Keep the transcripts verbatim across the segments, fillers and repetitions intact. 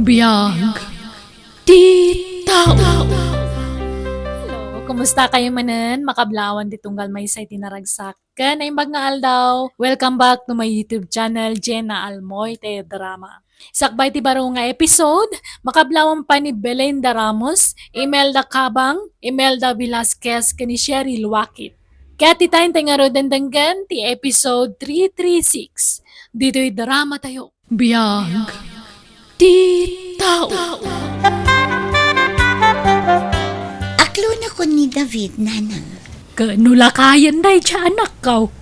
Biag ti tao. Hello, kumusta kayo manen? Makablawan ti tunggal maysa iti naragsak ken naimbag nga aldaw. Welcome back to my YouTube channel, Jenna Almoy Teledrama. Sakbay ti baro nga episode, makablawan pa ni Belinda Ramos, Imelda Cabang, Imelda Velasquez, ken ni Sherry Luakit. Ket ti tayo nga ro denggen ti episode three three six. Ditoy drama tayo. Biag ti tao. Aklonakon ni David, nanang. Ket no lakayen dayta anakko,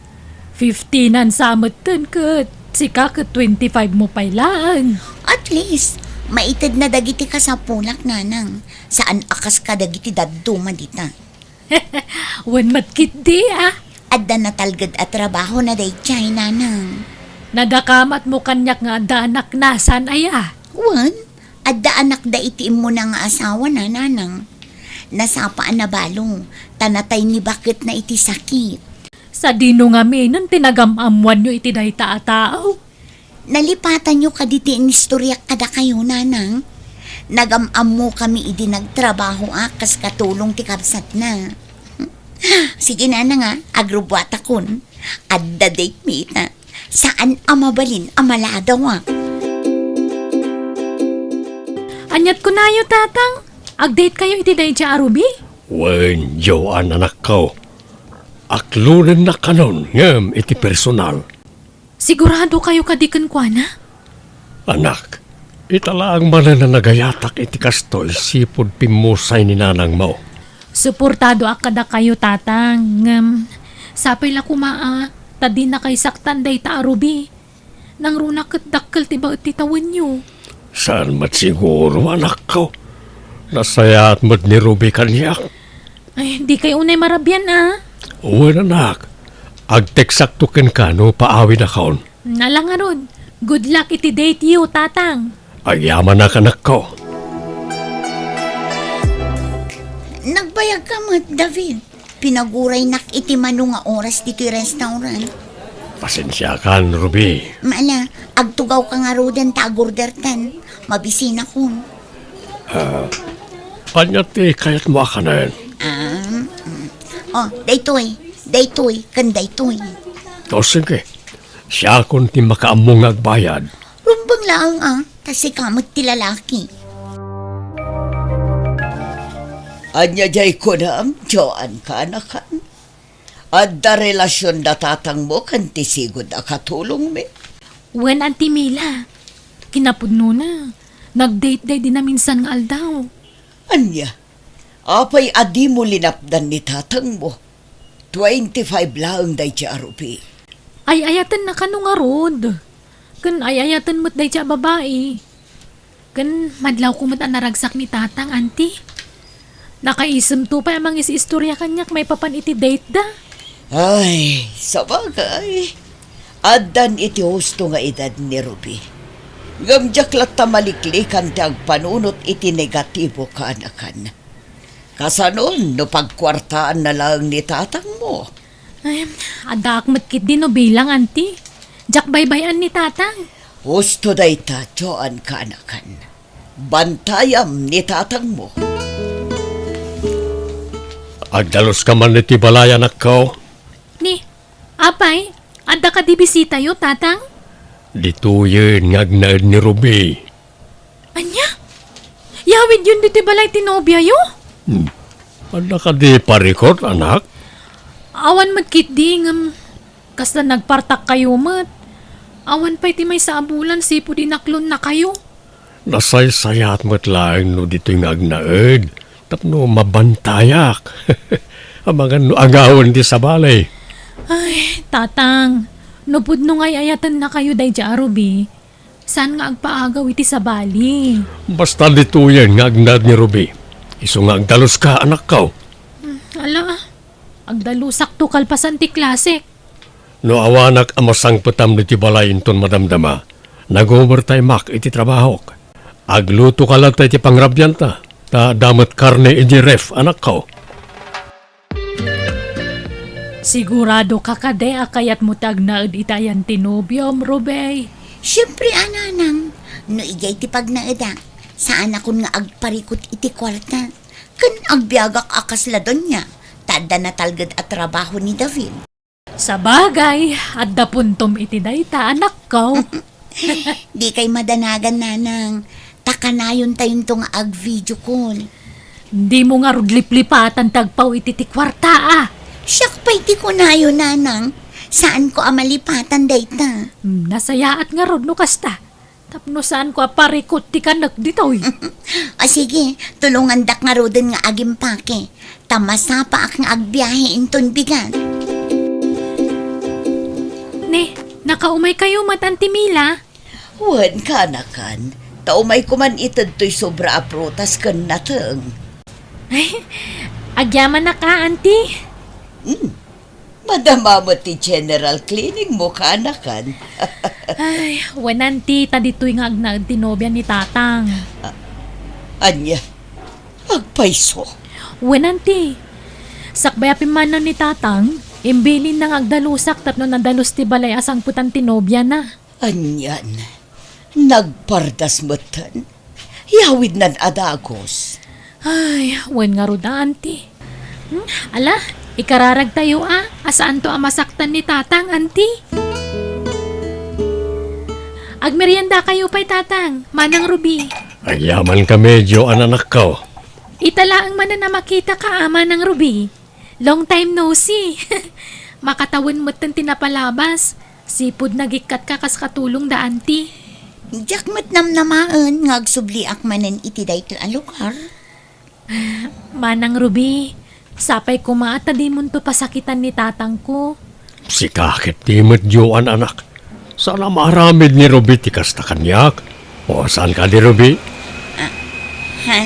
fifteen-an sa metten ket sika ket twenty-five mo pay laeng. At least, maitedna dagiti kasapulak, nanang. Saan a kas kadagiti dadduma dita. Wen met ketdi, a. Adda natalged a trabahona daydiay, nanang. Nadakamatmo kaniak nga adda anakna, saan aya? Wen, adda anakda iti immuna nga asawana, nanang. Nasapa a nabalo, ta natay ni baketna iti sakit. Sadino ngamin ti nagam-ammoanyo iti dayta a tao? Nalipatanyo kadi ti inistoriak kadakayo, nanang? Nagam-ammokami idi nagtrabahoak kas katulong ti kabsatna. Sige, nanang, a, agrubbuatakon. Adda date mi ita. Saan a mabalin a maladawak. Aniat kunayo, tatang? Ag-date kayo iti daydiay a Ruby? Wen, Joan, anakko. Aklonennak kanon ngem iti personal. Sigurado kayo kadi kenkuana? Anak, ita laeng manen a nagayatak iti kastoy sipud pimmusay ni nanangmo. Suportadoak kadakayo, tatang, ngem sapay la koma a ta dinakay saktan dayta a Ruby. Nangruna ket dakkel ti baet ti tawenyo. Saan met siguro, anakko. Nasayaat met ni Ruby kaniak. Ay, dikay unay marabian, a. Wen, anak. Agteksakto kenka no paawidakon. Ala ngarud. Good luck iti date yo, tatang. Agyamanak, anakko. Nagbayagka met, David. Pinaguraynak iti mano nga oras ditoy restaurant. Pasensiakan, Ruby. Ala, agtugawka ngaruden ta agordertan. Mabisinakon. Ah, ania ti kayatmo a kanen? Um, mm. Oh, daytoy, daytoy, ken daytoy. O, sige. Siakon ti makaammo nga agbayad. Rumbeng laeng, a, ta sika met ti lalaki. Ania diay kunam, Joan, kaanakan? Adda relasionda tatangmo ken ti sigud a katulongmi? Wen, Auntie Mila. Kinapudnona, nag-date daydi naminsan nga aldaw. Ania? Apay a dimo linapdan ni tatangmo? Twenty-five laeng daydiay a Ruby. Ay-ayatenna kano ngarud. Ken ay-ayaten met daydiay a babai. Ken madlawko met a naragsak ni tatang, Auntie. Nakaisemto pay a mangis-istorya kaniak maipapan iti date da. Ay, sabagay. Addan iti husto nga edad ni Ruby. Ngem diak latta maliklikan ti agpanunot iti negatibo, kaanakan. Kasanon no pagkuartaanna laeng ni tatangmo? Ay, addaak met ketdi no bilang, Auntie. Diak baybay-an ni tatang. Husto dayta, Joan, kaanakan. Bantayam ni tatangmo. Agdaluska man iti balay, anakko. Ni, apay, adda kadi bisitayo, tatang? Ditoyen nga agnaed ni Ruby. Ania? Yawidyon ditoy balay ti nobiayo? Hmm. Adda kadi parikot, anak? Awan met ketdi, ngem kasla nagpartakkayo met. Awan pay ti maysa a bulan sipud inaklonnakayo. Nasaysayaat met laeng no ditoy nga agnaed tapno mabantayak. Amangan no agawen ti sabali. Ay, tatang, no pudno nga ay-ayatennakayo daydiay a Ruby, saan nga agpaagaw iti sabali? Basta ditoyen nga agnaed ni Ruby. Isu nga agdaluska, anakko. Hmm, ala, agdalusakto kalpasan ti klasek. No awanak a masangpetam ditoy balay inton madamdama, nag-overtimeak iti trabahok. Aglutoka latta iti pangrabianta, ta adda met karne idiay ref, anakko. Siguradoka kadi a kayatmo ti agnaed iti ayan ti nobiom, Ruby? Siempre a, nanang. No idiay ti pagnaedak, Saanakon nga agparikut iti kuarta. Ken agbiagak a kasla donia, ta adda natalged a trabaho ni David. Sabagay, adda puntom iti dayta, anakko. Dikay madanagan, Nanang. Ta kanayontayonto nga ag-video call. Dimo ngarud liplipatan ti agpaw iti ti kuarta, a. Siak pay ti kunayo, Nanang. Saanko a malipatan dayta. Hmm, nasayaat ngarud no kasta. Tapno saanko a parikut ti kanek ditoy. A, sige, tulongandak ngaruden nga agimpake. Ta masapaak nga agbiahe inton bigat. Ne, nakaumay kayo met, Auntie Mila? Wen, kanakan. Ta umayko man ited toy sobra a prutas ken nateng. Ay, agyamanak a, Auntie. Hmm. Madama met ti general cleaning mo, kanakan. Ay, wen, Auntie, ta ditoy nga agnaed ti nobia ni Tatang. A-, ania? Agpayso? Wen, Auntie. Sakbay a pimmanaw ni Tatang, imbilinna nga agdalusak tapno nadalus ti balay a sangpetan ti nobiana. Anian, nagpardas metten. Yawidnan a dagus. Ay, wen ngarud a, Auntie. Hmm? Ala, ikararagtayo a, a saanto a masaktan ni Tatang, Auntie. Agmeriendakayo pay, Tatang, Manang Ruby. Agyamankami, Joan, anakko. Ita laeng manen a makitaka a, Manang Ruby. Long time no see. Makatawen metten ti napalabas. Sipud nagikkatka kas katulong da, Auntie. Diak met namnamaen nga agsubliak manen iti daytoy a lugar. Manang Ruby, sapay koma ta dimonto pasakitan ni Tatangko. Sika ket di met, Joan, anak. Saan a maaramid ni Ruby ti kasta kaniak. O, saan kadi, Ruby? Ah, ha?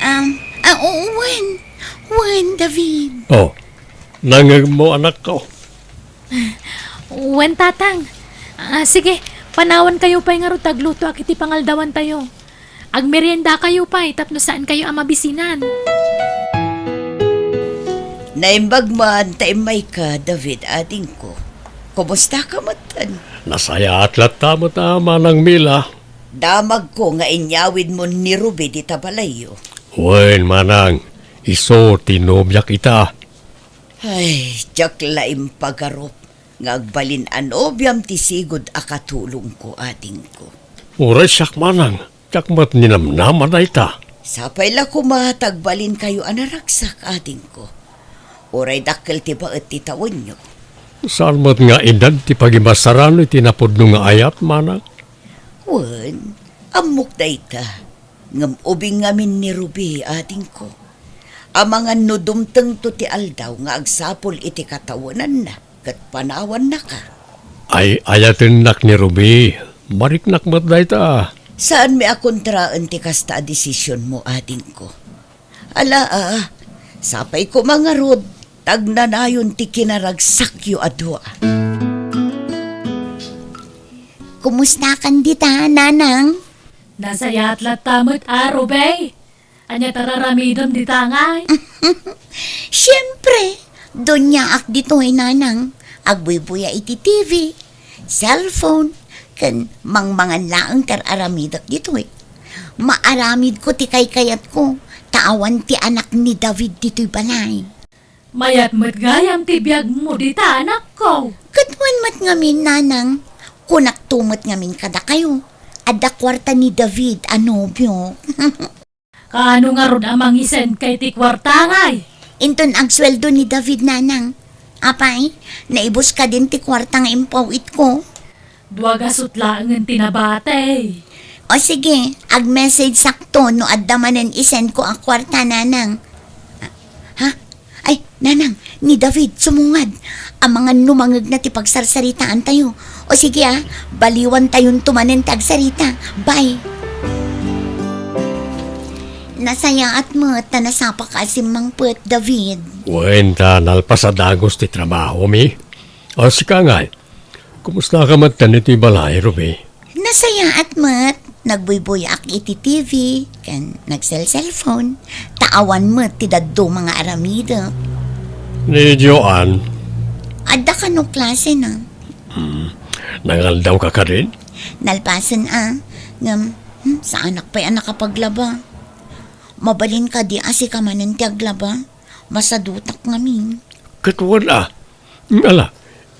Um, ah, oo, wen. Wen, David. O, nangngegmo, anakko? Wen, Tatang. Ah, sige, panawankayo pay ngarud ta aglutoak iti pangaldawantayo. Agmeriendakayo pay tapno saankayo a mabisinan. Naimbag man ta immayka, David, adingko. Kumustaka metten? Nasayaat latta met a, Manang Mila. Damagko nga inyawidmon ni Ruby dita balayyo. Wen, Manang, isu ti nobiak ita. Ay, diak la impagarup nga agbalin a nobiam ti sigud a katulongko, adingko. Uray siak, Manang, diak met ninamnama dayta. Sapay la koma ta agbalinkayo a naragsak, adingko. Uray dakkel ti baet ti tawenyo. Saan met nga inted ti pagimasarano iti napudno nga ayat, Manang? Wen, ammok dayta. Ngem ubing ngamin ni Ruby, adingko. Amangan no dumtengto ti aldaw nga agsapul iti katawenanna ket panawannaka. Ay, ayatennak ni Ruby. Mariknak met dayta. Saanmi a kontraen ti kasta a desisionmo, adingko. Ala, a, sapay koma ngarud, ta agnanayon ti kinaragsakyo a dua. Kumustakan dita, Nanang? Nasayaat latta met a, Ruby. Ania ti ar-aramidem dita ngay? Siempre, doniaak ditoy, Nanang. Agbuybuya iti T V, cellphone, ken mangmangan laeng ti ar-aramidek ditoy. Maaramidko ti kaykayatko, ta awan ti anak ni David ditoy balay. Mayat met gayam ti biagmo dita, anakko. Ket wen met ngamin, Nanang, kunakto met ngamin kadakayo, adda kuarta ni David a nobio. Kaano ngarud a mangisendka iti kuarta ngay? Inton agsueldo ni David, Nanang. Apay, naibus kadin ti kuarta nga impaw-itko. Dua gasut laengen ti nabati. O sige, ag-message sakto no adda manen isendko a kuarta, Nanang. Ha? Ay, Nanang, ni David, sumungad. Amangan no mangngegna ti pagsarsaritaantayo. O sige, a, baliwantayonto manen ti agsarita. Bye. Nasayaat met ta nasapaka a simmangpet, David. Wen, ta nalpas a dagus ti trabahomi. O, sika ngay, kumustaka met ditoy balay, Ruby? Nasayaat met. Nagbuybuyaak iti T V, ken nagselselphone. Ta awan met ti dadduma nga aramidek. Ni Joan? Adda kano klasena. Hmm. Nangaldawka kadin? Nalpasen a. Ngem, Hmm, saanak pay a nakapaglaba. Mabalin kadi a sika manen ti aglaba? Masadutak ngamin. Ket wen a. Ala,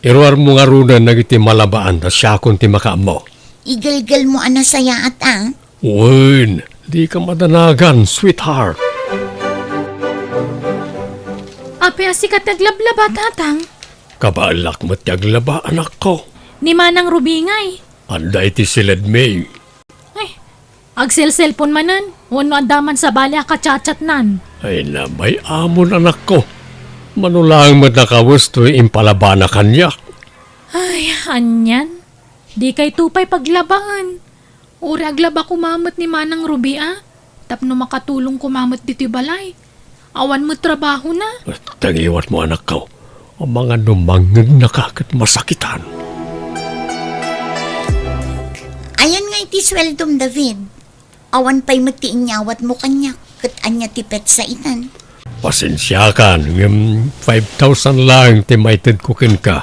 iruarmo ngaruden dagiti malabaan ta siakon ti makaammo. Igelgelmo a nasayaat a. Wen, dika madanagan, sweetheart. Apay a sika ti aglablaba, Tatang? Kabaelak met ti aglaba, anakko. Ni Manang Ruby ngay? Adda iti siledmi. Ay, agselselpon manen, wenno adda man sabali a kachatchatnan? Ay, nabay-amon, anakko. Mano laeng met a kawes toy impalabana kaniak. Ay, anian? Dikayto pay paglabaen. Uray aglaba koma met ni Manang Ruby a, tapno makatulong koma met ditoy balay. Awan met trabahona. Tangiwatmo, anakko. Amangan no mangngegnaka ket masakitan. Ayan nga iti sueldom, David. Awan pay met ti inyawatmo kaniak, ket ania ti petsa itan? Pasensiakan, ngem five thousand laeng ti maitedko kenka.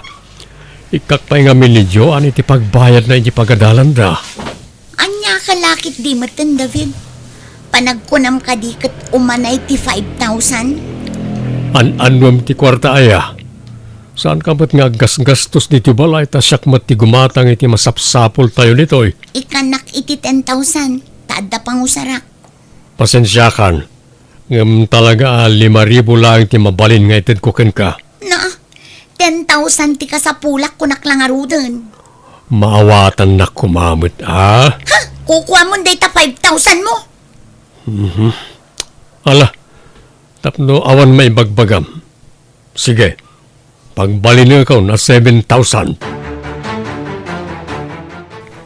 Ikkak pay ngamin ni Joan iti pagbayadna iti pagadalanda. Ania ka lakit di metten, David? Panagkunam kadi ket umanay ti five thousand? An-annuem ti kuarta aya. Saanka met nga aggasgastos ditoy balay ta siak met ti gumatang iti masapsapultayo ditoy. Ikkanak iti ten thousand, ta adda pangusarak. Pasensiakan, ngem talaga a lima ribu laeng ti mabalin nga itedko kenka. Na, ten thousand ti kasapulak, kunak la ngaruden. Maawatannak koma met, a? Ha? Kukuamon dayta five thousand mo? Mhm. Ala, tapno awan maibagbagam. Sige, pagbalinekon a seven thousand.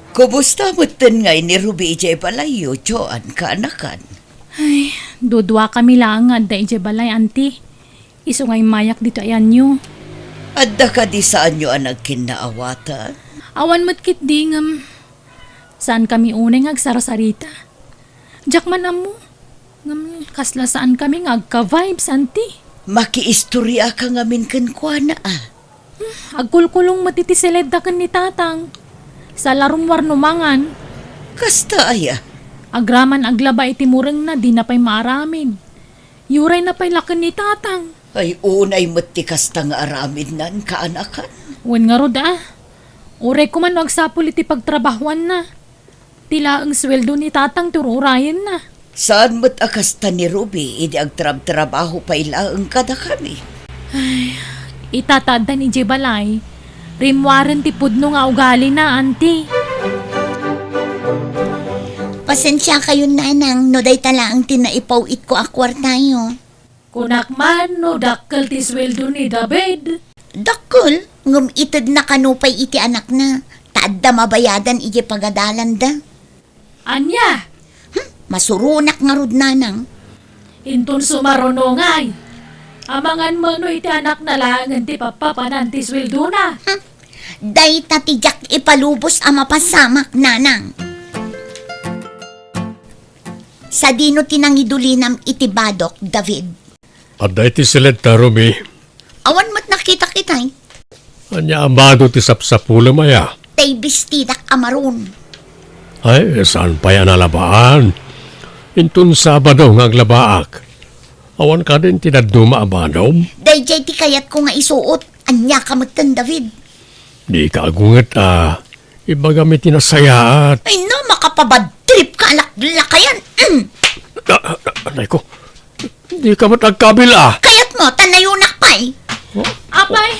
Kumusta metten ngay ni Ruby idiay balayyo, Joan, kaanakan? Ay, duduakami laeng nga adda idiay balay, Auntie. Isu nga immayak ditoy ayanyo. Adda kadi saanyo a nagkinnaawatan? Awan met ketdi ngem saankami unay nga agsarsarita. Diak man ammo. Ngem kasla saankami nga agka-vibes, Auntie. Makiistoriaka ngamin kenkuana, a. Hmm, agkulkulong met iti siledda ken ni Tatang. Saan la rummuar no mangan. Kasta aya? Agraman aglaba iti murengna, dina pay maaramid. Yurayna pay la ken ni Tatang. Ay, unay met ti kasta nga aramidnan, kaanakan. Wen ngarud, a. Uray koma no agsapul iti pagtrabahoanna. Ti laeng sueldo ni Tatang ti ur-urayenna. Saan met a kasta ni Ruby idi agtrabtrabaho pay laeng kadakami? Ay, ita ta addan idiay balay, rimmuaren ti pudno nga ugalina, Auntie. Pasensiakayon, Nanang, no dayta laeng ti naipaw-itko a kuartayo. Kunak man no dakkel ti sueldo ni David. Dakkel, ngem itedna kano pay iti anakna, ta adda mabayadan idiay pagadalanda. Ania? Hmm, masuronak ngarud, Nanang. Inton sumarunongay, amangan met no iti anakna laengen ti pappapanan ti sueldona. Hmm, dayta ti diak ipalubos a mapasamak, Nanang. Sadino ti nangidulinam iti badok, David? Adda iti siledta, Ruby. Awan met nakitak itay. Ania a bado ti sapsapulem aya? Tay bestidak a maron. Ay, saan pay a nalabaan? Inton Sabado nga aglabaak. Awan kadin ti dadduma a badom? Daydiay ti kayatko nga isuot. Ania ka metten, David? Dika agunget a. Ibagam iti nasayaat. Ay no, makapabadtrip ka, alaklakayan. Mm. Ah, ah, anay ko. Dika met agkabil a. Kayatmo, ta nayunak pay. Oh. Apay,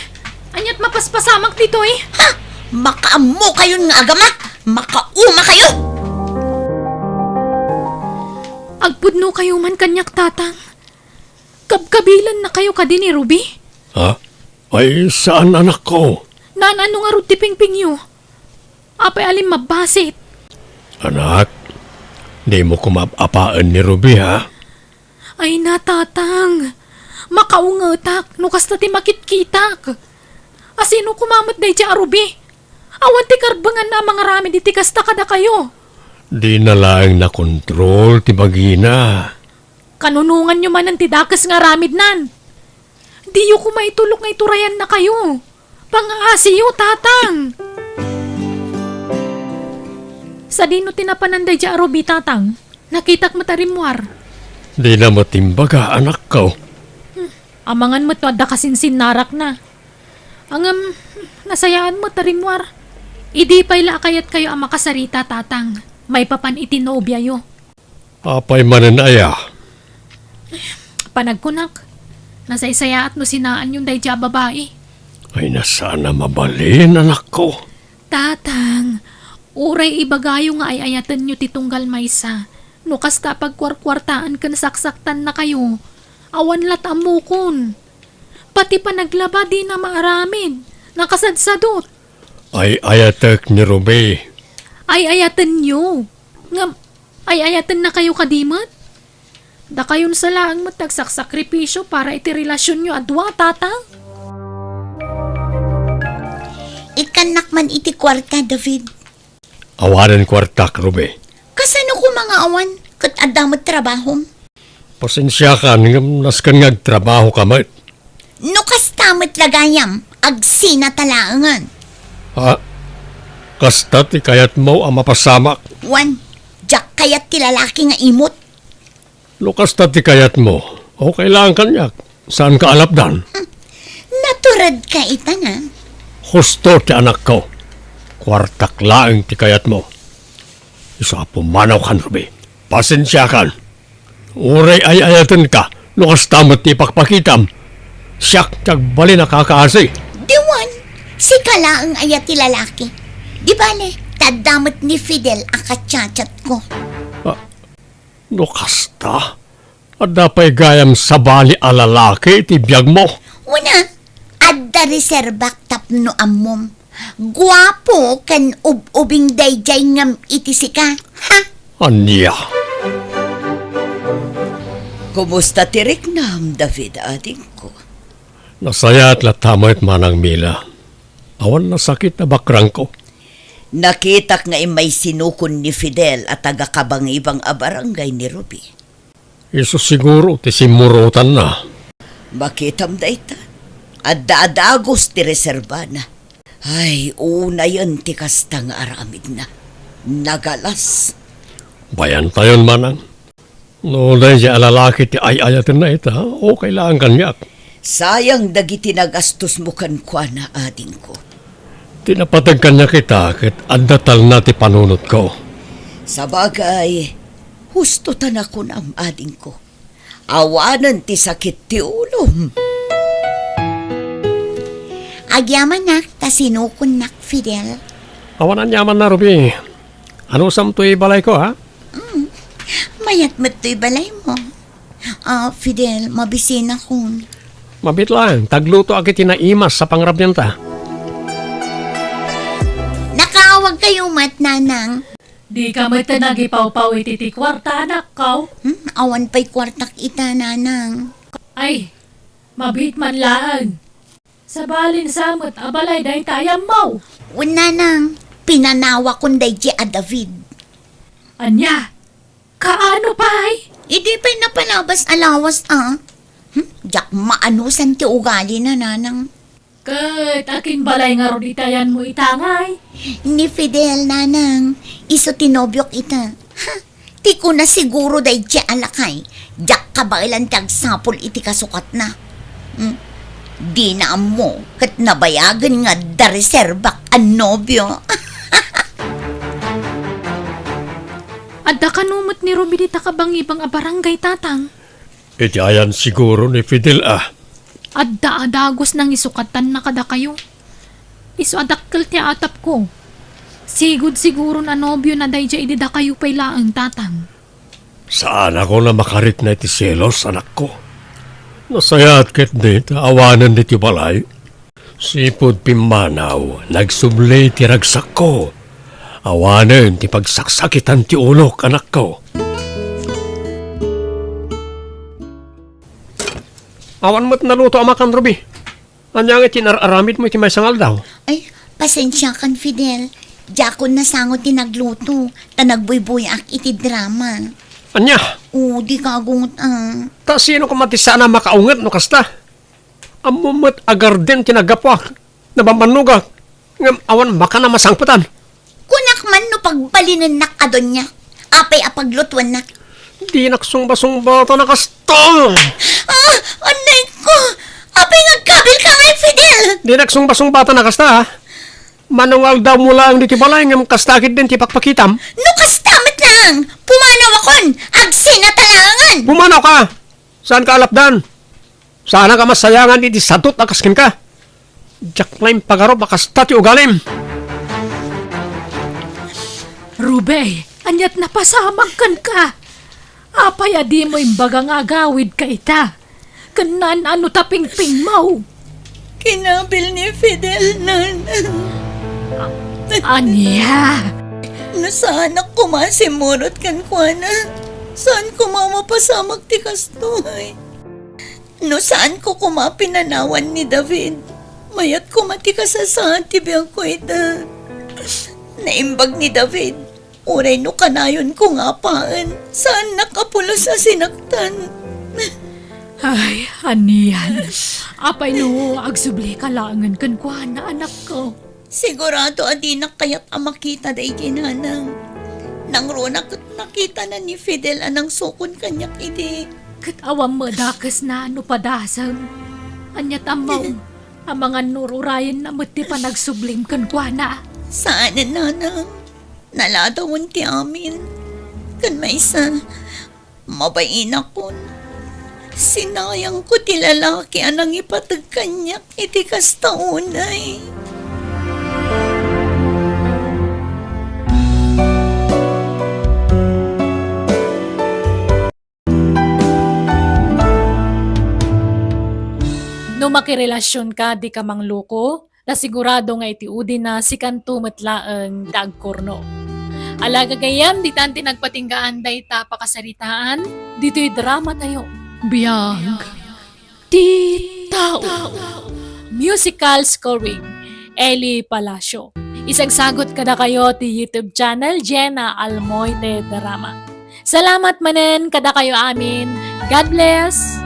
aniat mapaspasamak ditoy? Ha? Makaammokayon nga agama. Makaumakayo. Agpudnokayo man kaniak, Tatang. Kabkabilannakayo kadi ni Ruby? Ha? Ay, saan, anakko? Naan-ano ngarud ti pingpingyo? Apay a limmabbasit? Anak, dimo koma ap-apaen ni Ruby, ha? Ay na, Tatang. Makaungetak no kasta ti makitkitak. Asino koma met daydiay a Ruby? Awan ti karbenganna a mangaramid iti kasta kadakayo. Dina laeng nakontrol ti bagina. Kanunonganyo manen ti dakes nga aramidnan. Diyo koma itulok nga iturayannakayo. Pangaasiyo, Tatang! Sadino ti napanan daydiay a rubi, Tatang? Nakitak met a rimmuar. Dina met imbaga, anakko. Amangan met no adda kasinsinnarakna. Ngem, nasayaat met a rimmuar. Idi pay la a kayatkayo a makasarita, Tatang, maipapan iti nobiayo. Apay manen aya? Panagkunak, nasaysayaat no sinaanyon daydiay a babai. Ay, saan a mabalin, anakko. Tatang, uray ibagayo nga ay-ayatenyo ti tunggal maysa, no kasta a pagkuarkuartaan ken saksaktannakayo, awan la't ammokon. Pati panaglaba dina maaramid, nakasadsadot. Ay-ayatek ni Ruby. Ay-ayatenyo. Ngem, ay-ayatennakayo kadi met? Dakayonsa laeng met ti agsaksakripisio para iti relasionyo a dua, Tatang. Ikkannak man iti kuarta, David. Awanen kuartak, Ruby. Kasano koma nga awan? Ket adda met trabahom. Pasensiakan, ngem nasken nga agtrabahoka met. No kasta met la gayam, agsinata laengen. Ha? Kasta ti kayatmo a mapasamak? Wen, diak kayat ti lalaki nga imot. No kasta ti kayatmo, okay laeng kaniak. Saanka a lapdan? Naturedka ita, na. Husto ti anakko. Kuartak laeng ti kayatmo. Isu a pumanawkan, Ruby. Pasensiakan. Uray ay-ayatenka no kasta met ti ipakpakitam. Siak ti agbalin a kakaasi. Diwan, sika laeng aya ti lalaki. Di bale, ta adda met ni Fidel a kachatchatko. Ah, no kasta, adda pay gayam sabali a lalaki iti biagmo? Wen a, adda reserbak tapno ammom. Guapo ken ub-ubing daydiay ngem iti sika. Ha? Ania? Kumusta ti riknam, David, adingko? Nasayaat latta met, Manang Mila. Awan nasakit a bakrangko. Nakitak nga immay sinukon ni Fidel a taga-Kabangibang a barangay ni Ruby. Isu siguro ti simmurotanna. Makitam dayta. Adda a dagus ti reserbana. Ay, unayen ti kasta nga aramidna. Nagalas. Bayantayon, Manang. No daydiay a lalaki ti ay-ayatenna ita, okay laeng kaniak. Sayang dagiti nagastosmo kenkuana, adingko. Ti napateg kaniak ita ket adda talna ti panunotko. Sabagay, husto ta nakunam, adingko. Awanen ti sakit ti ulom. Agyamanak ta sinukonnak, Fidel. Awan aniamanna, Ruby. Anusam toy balayko, ha? Mm. Mayat met toy balaymo. Ah, Fidel, mabisinakon. Mabiit laeng, ta aglutoak iti naimas a pangrabianta. Nakaawagkayo met, Nanang. Dika met nagipawpaw iti ti kuarta, anakko. Hmm, awan pay kuartak ita, Nanang. Ay, mabiit man laeng. Sabalin sa met a balay dayta a yammaw. Wen, Nanang, pinanawakon daydiay a David. Ania? Kaano pay? Idi pay napalabas a lawas, a. Hmm? Diak maanusan ti ugalina, Nanang. Ket akin balay ngarud iti ayanmo ita, ngay? Ni Fidel, Nanang. Isu ti nobiok ita. Ha? Ti kuna siguro daydiay a lakay, diak kabaelan ti agsapul iti kasukatna. Hmm? Dina ammo ket nabayagen nga adda reserbak a nobio. Adda kano met ni Ruby dita Kabangibang a barangay, Tatang? Iti ayan siguro ni Fidel a. Adda a dagus nangisukatanna kadakayo. Isu a dakkel ti atapko. Sigud siguron a nobiona daydiay idi dakayo pay laeng, Tatang. Saanakon a makarikna iti selos, anakko. Nasayaat ketdi ta awanen ditoy balay. Sipud pimmanaw, nagsubli ti ragsakko. Awanen ti pagsaksakitan ti ulok, anakko. Awan met naluto a makan, Ruby. Ania ngay ti inar-aramidmo iti maysa nga aldaw? Ay, pasensiakan, Fidel. Diakon nasango ti nagluto, ta nagbuybuyaak iti drama. Ania? O, dika agungot, a. Ta sino koma ti saan a makaunget no kasta? Ammom met a garden ti naggapuak, nabambannogak, ngem awan makan a masangpetan. Kunak man no pagbalinennak a donia. Apay a paglutuennak? Dinak sungba-sungbatan a kasta. Ah, anay ko! Apay nga agkabilka ngay, Fidel? Dinak sungba-sungbatan a kasta, ha? Mano nga aldaw mo laeng ditoy balay ngem kasta ketdin ti pakpakitam? No kasta met laeng, pumanawakon, agsinata laengen. Pumanawka! Saanka a lapdan? Saanak a masayangan iti sadut a kas kenka. Diak la impagarup a kasta ti ugalim. Rube, aniat napasamak kenka? Apay a dimo imbaga nga agawidka ita? Ken naan-ano ta pingpingmo? Kinabil ni Fidel, Nana. Ania? No saanak koma a simmurot kenkuana, saan koma a mapasamak ti kastoy. No saanko koma pinanawan ni David, mayat koma ti kasasaad ti biagko ita. Naimbag ni David, uray no kanayonko nga apaen, saannak a pulos a sinaktan. Ay, anian. Apay no agsublika laengen kenkuana, anakko? Sigurado a dinak kayat a makita daydi, Nanang. Nangrunak ket nakitana ni Fidel a nangsukon kaniak idi. Ket awan met dakesna no padasem. Aniat ammom, amangan no ur-urayenna met ti panagsublim kenkuana. Saanen, Nanang. Naladawen ti amin. Ken maysa, mabainakon. Sinayangko ti lalaki a nangipateg kaniak iti kasta unay. No makirelasionka, dika mangluko, ta sigurado nga iti udina, sikanto met laeng ti agkurno. Ala, gagayyem, ditan ti nagpatinggaan dayta pakasaritaan, ditoy drama tayo. Biag ti tao. Musical scoring, Eli Palacio. Isagsagot kadakayo ti YouTube channel, Jenna Almoite Drama. Salamat manen kadakayo amin. God bless!